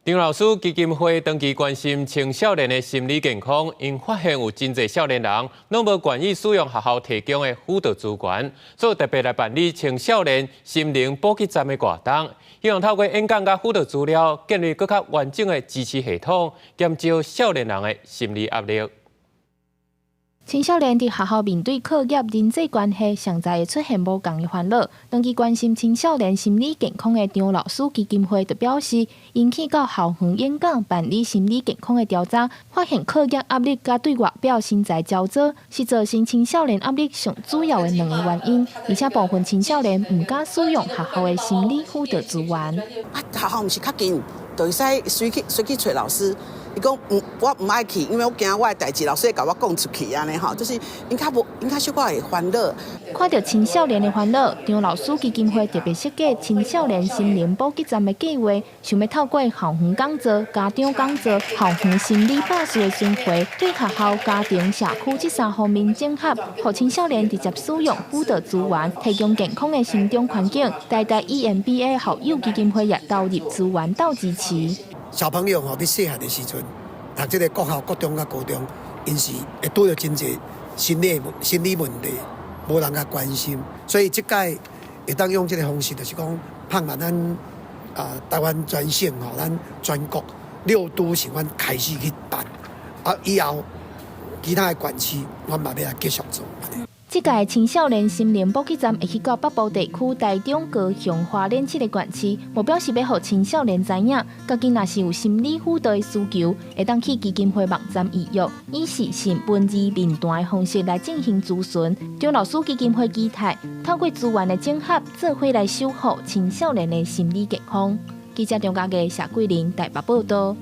張老師基金會長期關心青少年的心理健康，𪜶發現有真濟少年人攏無願意使用學校提供的輔導資源，所以特別來辦理青少年心靈補給站的活動，希望透過演講佮輔導資料，建立閣較完整的支持系統，減少少年人的心理壓力。青少年佇學校面對課業、人際關係，上濟會出現無仝的煩惱。長期關心青少年心理健康的張老師基金會就表示，𪜶去到校園演講、辦理心理健康的調查，發現課業壓力佮對外表身材焦躁，是造成青少年壓力上主要的兩個原因。而且部分青少年毋敢使用學校的心理輔導資源。啊，學校毋是較近，就會使隨去隨去揣老師。伊講毋，我毋愛去，因為我驚我的代誌老師會共我講出去按呢吼，就是𪜶較無，𪜶較小可會煩惱。看著青少年的煩惱，張老師基金會特別設計青少年心靈補給站的計劃，想欲透過校園講座、家長講座、校園心理巴士的巡迴，對學校、家庭、社區這三方面整合，予青少年直接使用輔導資源，提供健康的成長環境。台大 EMBA 校友基金會也投入資源鬥支持。小朋友吼，佇細漢的時陣，讀這個國校、國中佮高中，𪜶是會拄著真濟心理問題，無人共關心，所以這擺會當用這個方式，就是講盼望咱啊台灣全省吼，咱全國六都是阮開始去辦，啊以後其他的縣市，阮嘛欲來繼續做。這屆青少年心靈補給站會去到北部地區台中、高雄、花蓮七个縣市，目標是欲予青少年知影，家己若是有心理輔導的需求，會當去基金會網站預約，以視訊文字面談的方式來進行諮詢。張老師基金會期待透過資源的整合，做伙來守護青少年的心理健康。記者張家傑、謝桂玲台北報道。